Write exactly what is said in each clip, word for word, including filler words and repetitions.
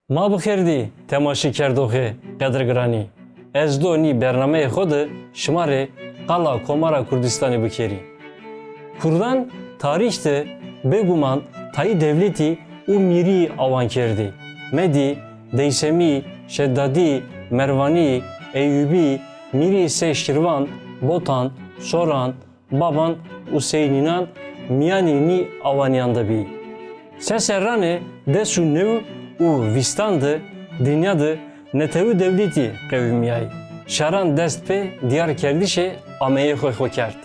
Ma bi xêr dî temaşekerdoxê qedirgiranî. Ez do nî bernameyê xwe de şima rê qala Komara Kurdistanê bikerî. Kurdan tarîx de bêguman tayî dewletî û mîrî awan kerdî. Medî, Deysemî, Şedadî, Merwanî, Eyûbî, mîrî sey Şirvan, Botan, Soran, Baban û sey Nînan miyanî nî awaniyan de bî. Se serranê des û new û vîstan de dinya de netewî dewletî qewimiyayî. Şeran dest pê diyar kerdişê ameyê xwe xwe kerd.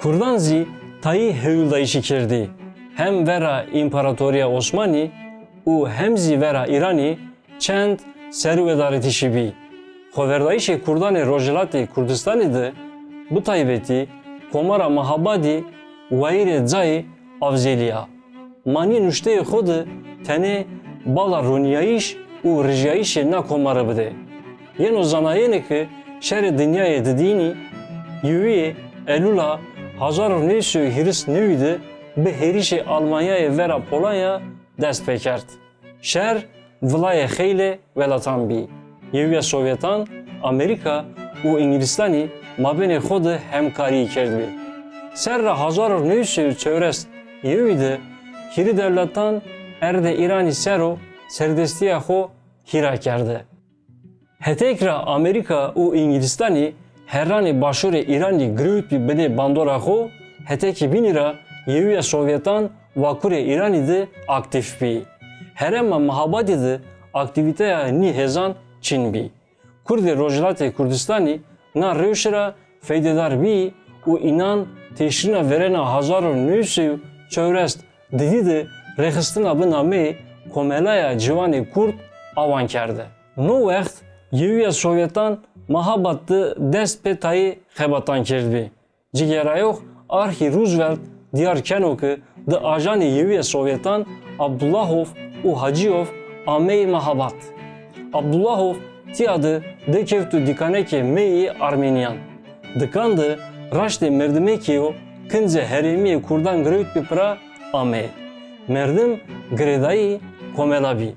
Kurdan zî tayî hewldayîşî kerdî. Hem vera Împaratoriya Osmanî û hem zî vera Îranî çend serûvedaretişî bî. Xweverdayîşê Kurdanê Rojhilatê Kurdistanê de, bi taybetî Komara Mahabadî wayîrê cayê avzêlî ya. Ma nî nuşteyê xwe de tenê bala roniyayîş û rijiyayîşê na komare bide. Yeno zanayene ke şerê dinyayê didînî, yewîyê Elûla hezar û neh sey û hîris newî de bi hêrişê Almanyayê vera Polonya dest pê kerd. Şer vilayê xeylê welatan bî. Yewîya Sovyetan, Amerîka û Îngilîstanî mabênê xwe de hemkarî kerdbî. Serra hezar û neh sey û çewres yewî de hîrî dewletan erdê Îranî ser û serdestiya xwe hîra kerde. Hetek ra Amerîka û Îngilîstanî herranê başûrê Îranî girewtbî binê bandora xwe, hetekî bînî ra yewîya Sovyetan vakurê Îranî de aktîf bî. Herêma Mahabadî de aktîvîteya nî hêzan çin bî. Kurdê Rojhilatê Kurdistanî na rewşe ra feydedar bî û înan têşrîna verêna hezar û neh sey û çewres didî de rêxistina bi nameyê Komelaya Ciwanê Kurd awan kerde. No wext yewîya Sovyetan Mahabad de dest pê tayê xebatan kerdbî. Cigêrayox Archie Roosevelt diyar keno ke di ajanê Yewîya Sovyetan Abdullahov û Hacîyov ameyî Mahabad. Abdullahov tiya de dekevto dîkanekê meyê Armeniyan. Dikan de raştê merdimekê yo kincê herêmiyê Kurdan girewtbî pira ameyê. Merdim girêdayî komela bî.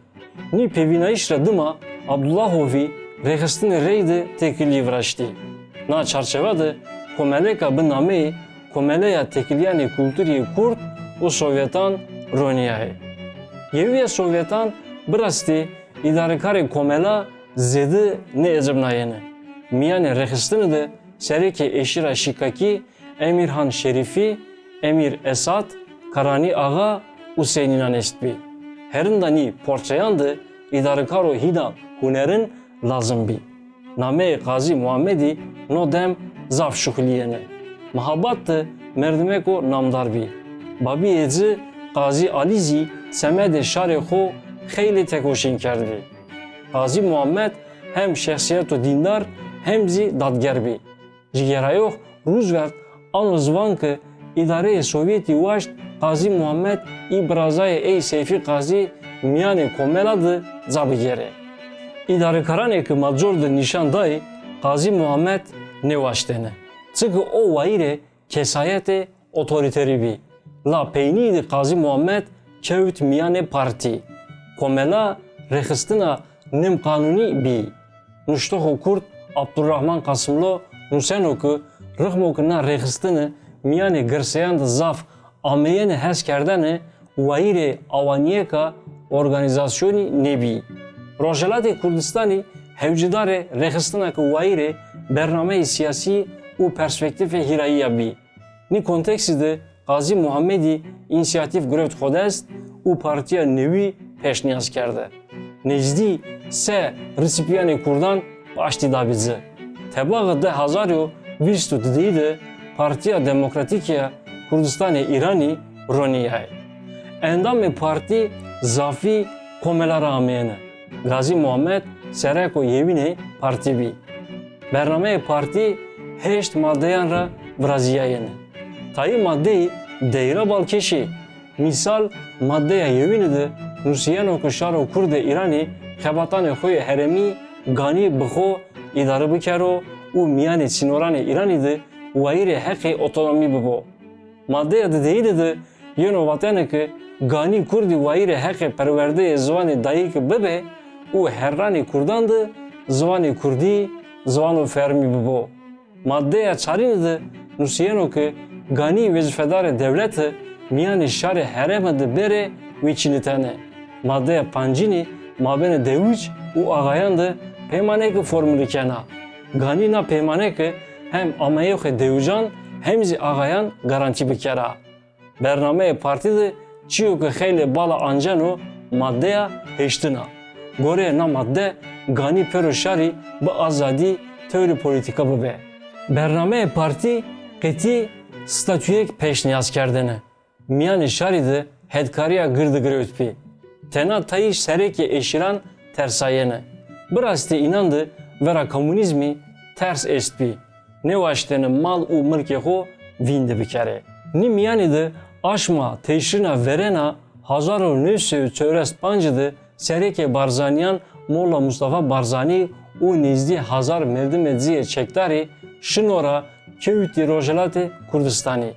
Nî pêvînayîş ra dima Abdullahovî rêxistinê reyde têkilî viraştî. Na çarçewa de komeleka bi nameyê Komeleya Têkiliyanê Kulturî Kurd û Sovyetan ronîyayê. Yewîya Sovyetan bi rastî îdarekarê komela zêde nêecibnayêne. Mîyanê rêxistinê de serekê êşîra Şîkakî, Emîrhan Şerîfî, Emîr Esad, Karanî Axa û Seynînan estbî. Herinda nî portreyan de îdarekaro hîna hunerin lazim bî. Nameyê Qazî Muhammedî no dem zaf şuxulîyêne. Mihabad de merdimeko namdar bî. Babîyê ci Qazî Alî zî semedê şarê xo xeylê tekoşîn kerdbî. Qazî Muhammed hem şexsiyeto dîndar hem zî dadger bî. Cigêrayox Roosevelt ano ziwan ke îdareyê Sovyetî waşt Qazî Muhammed î birazayê ey Seyfî Qazî mîyanê komela de ca bigêrê. Îdarekaranê ke ma cor de nîşan dayî Qazî Muhammed nêwaştêne. Çike o wayîrê kesayetê otorîterî bî. La peynî de Qazî Muhammed kewt mîyanê partî. Komela rêxistina nêm qanûnî bî. Nuştoxo kurd Abdurrahman Qasimlo nuseno ke rixmo ke na rêxistine mîyanê girseyan de zaf ameyêne heskerdene, wayîrê awaniyeka organîzasyonî nêbî. Rojhelatê Kurdistanî hewcedarê rêxistina ke wayîrê bernameyê siyasî û perspektîfê hîrayî ya bî. Nî konteksî de Qazî Muhammedî însiyatîf girewt xwe dest û partiya newî pêşniyaz kerde. Nêzdî se risipîyanê kurdan paştî dabî ci. Tebaxê di hezar û vîst û didî de Partiya Demokratîk ya Kurdistanê Îranî ronîyayê. Endamê partî zafî komela ra ameyêne. Qazî Muhammed sereko yewînê partî bî. Bernameyê partî heşt madeyan ra virazîyayêne. Tayî madeyî deyra balkêşî. Mîsal, madeya yewînî de nusîyeno ke şaro kurdê Îranî xebatanê xo yê herêmî ganî bi xo îdare bikero û mîyanê sînoranê Îranî de wayîrê heqê otonomî bibo. Madeya dideyî de de yeno vatene ke ganî kurdî wayîrê heqê perwerdeyê ziwanê dayîke bibe, û herranê kurdan de ziwanê kurdî ziwano fermî bibo. Maddeya çarînî de nusiyeno ke ganî wezîfedarê dewlete mîyanê şarê herême de bêrê wê çînitene. Maddeya pancînî mabênê dewij û axayan de peymaneke formulî kena. Ganî na peymaneke hem ameyexê dewijan hem zî axayan garantî bikera. Bernameyê partî de çîyo ke xeylê bala anceno maddeya hêştin a. Goreyê na madde ganî pêro şarî bi azadî tewrê polîtîka bibe. Bernameyê partî qetî statuyek pêşniyaz kerdene. Mîyanê şarî de hedkarîya gird girewt bî. Tena tayî serekê êşîran tersayene. Bi rastî înan de vera komunîzmî ters est bî. Nêwaştêne mal û milkê xwe vîn de bikerê. Nî mîyanî de aşma teyşirîna verêna hezar û neh sed û çewres pancî de serekê Barzanîyan Molla Mustafa Barzanî û nêzdî hezar merdimê diziyê çekdarî şino ra kewtî Rojhelatê Kurdistanî.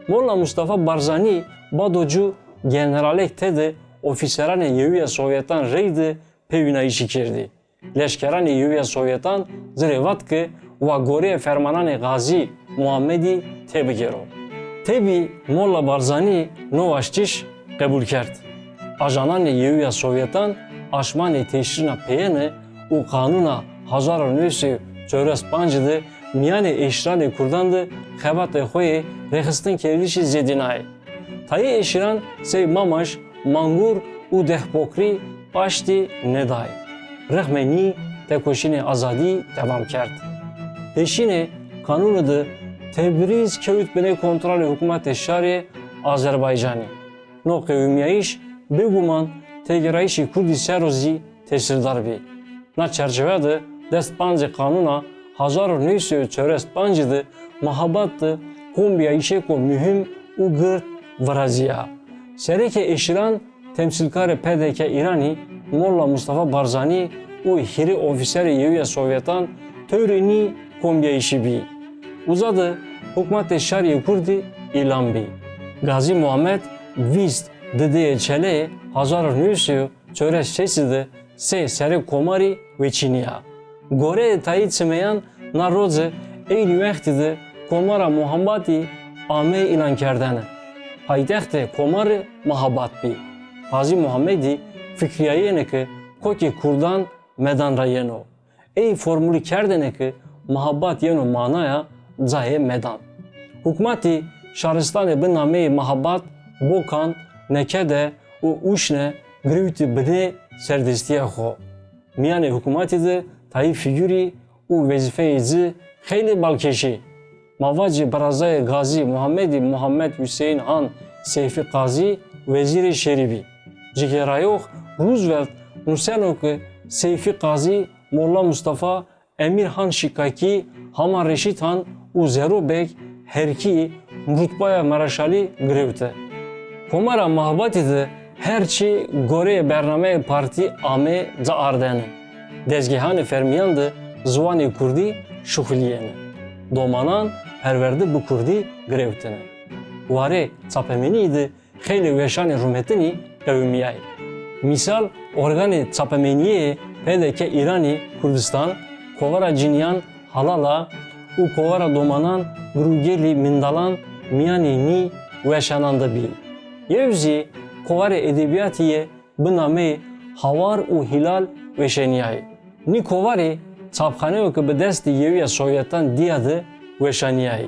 Molla Mustafa Barzanî bado cû generalek tê de ofîseranê Yewîya Sovyetan reyde pêvînayîşî kerdî. Leşkeranê Yewîya Sovyetan zirê vat ke wa goreyê fermananê Qazî Muhammedî têbigêro. Têbî Molla Barzanî no waştiş qebûl kerd. Ajananê Yewîya Sovyetan aşmanê têşirîna peyêne û qanûna hezar û neh sed û çewres pancî de mîyanê êşîranê kurdan de xebatê xwe yê rêxistinkerdişî zêdînayê. Tayê êşîran sey Mamaş, Mangur û Dehpokrî paştî nedayê. Rexmê nî tekoşînê azadî dewam kerd. Pêşînê kanûnê de Tebrîz kewt binê kontrolê hikûmetê şarê Azerbaycanî. No qewimiyayîş bêguman têgêrayîşê kurdî ser o zî tesîrdar bî. Na çerçeve de dest pancê qanûna hezar û neh sed û çewres pancî de Mahabad de kombiyayîşêko muhîm û gird viraziya. Serekê êşîran temsîlkarê P D K Îranî Molla Mustafa Barzanî û hîrê ofîserê Yewîya Sovyetan tewrê nî kombiyayîşî bî. Uza de hikûmetê şarê kurdî îlan bî. Gazî Muhammed vîst dideyê Çeleyê hezar û neh sed û çewres şeşî de sey serê komarî wêçîniya. Goreyê tayî çimeyan na roce eynî wextî de komara Muhabatî ameyê îlankerdene. Paytextê komarî Mahabat bî. Qazî Muhammedî fikriyayêne ke kokê kurdan medan ra yeno. Ey formulî kerdêne ke Mahabat yeno manaya cayê medan. Hikûmetî şaristanê bi nameyê Mahabat, Bokan, Nekede û Uşne girewtî binê serdestîya xwe. Mîyanê hikûmetî de tayî fîgurî û wezîfeyê ci xeylê balkêşî. Ma vacê birazayê Gazî Muhammedî Muhammed Huseyîn Han Seyfî Qazî wezîrê şerî bî. Cigêrayox Roosevelt nuseno ke Seyfî Qazî, Molla Mustafa, Emîr Han Şîkakî, Haman Reşîd Han û Zero Beg herkî rutbaya mereşalî girewte. Komara Mahabatî de her çi goreyê bernameyê partî ame caardene. Dezgehanê fermîyan de ziwanê kurdî şuxulîyêne. Domanan perwerde bi kurdî girewtine. Warê çapemeniyê de xeylê weşanê rûmetinî qewimîyayê. Mîsal, organê çapemeniyê P D K Îranî Kurdistan, Kovara Cinîyan Halal A û Kovara Domanan Girûgêlî Mindalan mîyanê nî weşanan de bî. Yew zî Kovarê Edebiyatî yê bi nameyê Hawar û Hîlal weşanîyayê. Nî kovarê çapxaneyo ke bi destê Yewîya Sovyetan dîya de weşanîyayê.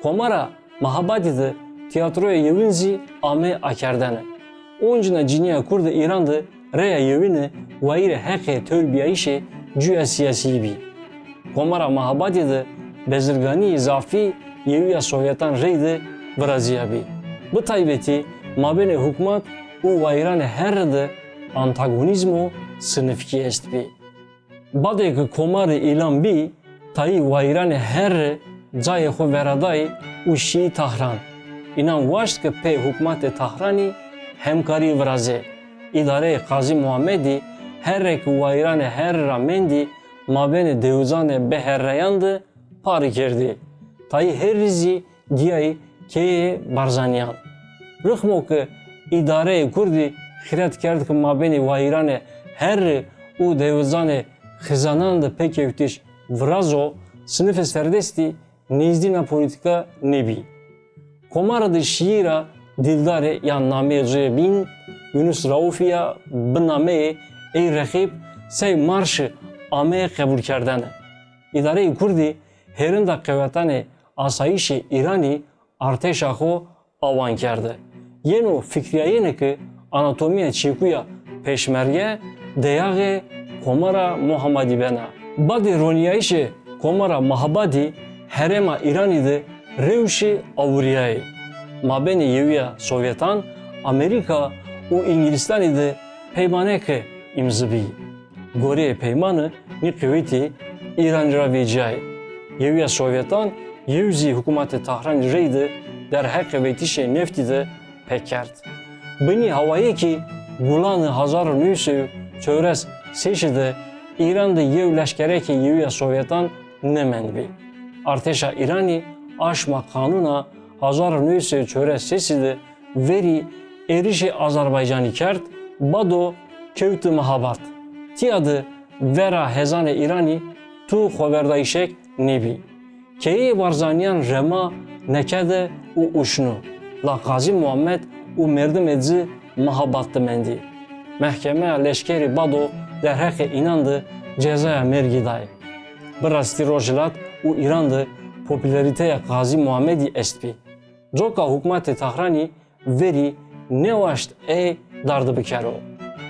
Komara Mahabadî de tîyatroya yewin zî ame akerdene. Oncîna cinîya kurd ê Îran de reya yewine wayîrê heqê tewrbîyayîşê cuya sîyasî bî. Komara Mahabadî de bezirganîyê zafî Yewîya Sovyetan reyde virazîyabî. Bi taybetî mabênê hikûmet û wayîranê herre de antagonîzmo sinifkî estbî. Badê ke komarî îlan bî, tayî wayîranê herre cayê xwe veradayî û şîyî Tahran. Înan waşt ke pê hikûmetê Tahranî hemkarî virazê. Îdareyê Qazî Muhammedî herre ke wayîranê herre ra mendî mabênê dewicanê biherreyan de parî kerdî. Tayî herrî zî dîyayî keyê Barzanîyan. Rixmo ke îdareyê kurdî xîret kerd ke mabênê wayîranê herre û deywizanê xizanan de pêkewtiş virazo, sinifê serdestî nêzdîna polîtîka nebî. Komara de şîîra Dîldarê ya nameyê Zuyê Bîn, Yunus Raufî ya bi nameyê Ey Rexîb sey marşi ameye qebûlkerdene. Îdareyê Kurdî hêrinda qewetanê asayîşê Îranî artêşa xwe awan kerde. Yeno fikriyayêne ke anatomiya çekuya pêşmerge deyaxê Komara Muhamadî bena. Badê roniyayîşê Komara Mahabadî herêma Îranî de rewşê awiriyayê. Mabênê Yewiya Sovyetan, Amerîka û Îngilîstanî de peymaneke îmzibî. Goreyê peymani nî qewetî Îranî ra vecîyayê. Yewiya Sovyetan yew zî hikûmetê Tahranî reyde derheqê vetişê neftî de pêkerd. Binî hawayekî Gulanê hezar û neh sey û çewres û şeşî de Îran de yew leşkerekê Yewiya Sovyetan nemendbî. Artêşa Îranî aşma Kanûna hezar û neh sey û çewres û şeşî de verî êrişê Azerbaycanî kerd, bado kewti Mehabad. Tiya de vera hêzanê Îranî tu xweverdayîşek nebî. Keyeyê Barzanîyan rema nekede û uşno. La Qazî Muhammed û merdimê ci Mehabad de mendî. Mehkemeya leşkerî bado derheqê înan de cezaya mergî dayê. Bi rastî Rojhilat û Îran de popularîteya Qazî Muhammedî estbî. Coka hikûmetê Tahranî verî newaşt ey darde bikero.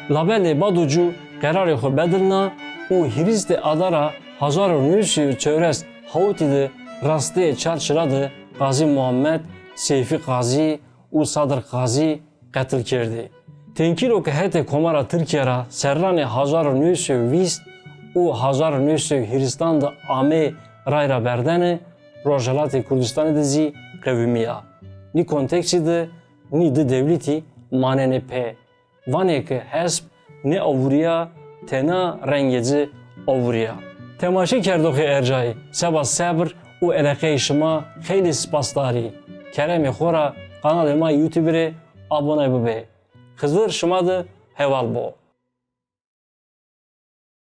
Labelê bado cû qerarê xwe bedilna û hîrîstê Adara hezar û neh sey û çewres hawtî de rastiyê Çarçira de Qazî Muhammed, Seyfî Qazî û Sadir Qazî qetil kerdî. Tenkîro ke hetê Komara Tirkiye ra serranê hezar û neh sey û vîst û hezar û neh sey û hîrîstan de amê ray ra berdene, Rojhelatê Kurdistanê de zî qewimiya. Nî konteksî de nî di dewletî manenê pê. Vanê ke hesp nêavûriya, tena rengê ci avûriya. Temaşekerdoxê ercayî, seba sebr û eleqeyê şima xeylê spasdarî. Keremê xo ra kanalê ma YouTube rê abone bibe. Xizir şima de heval bo.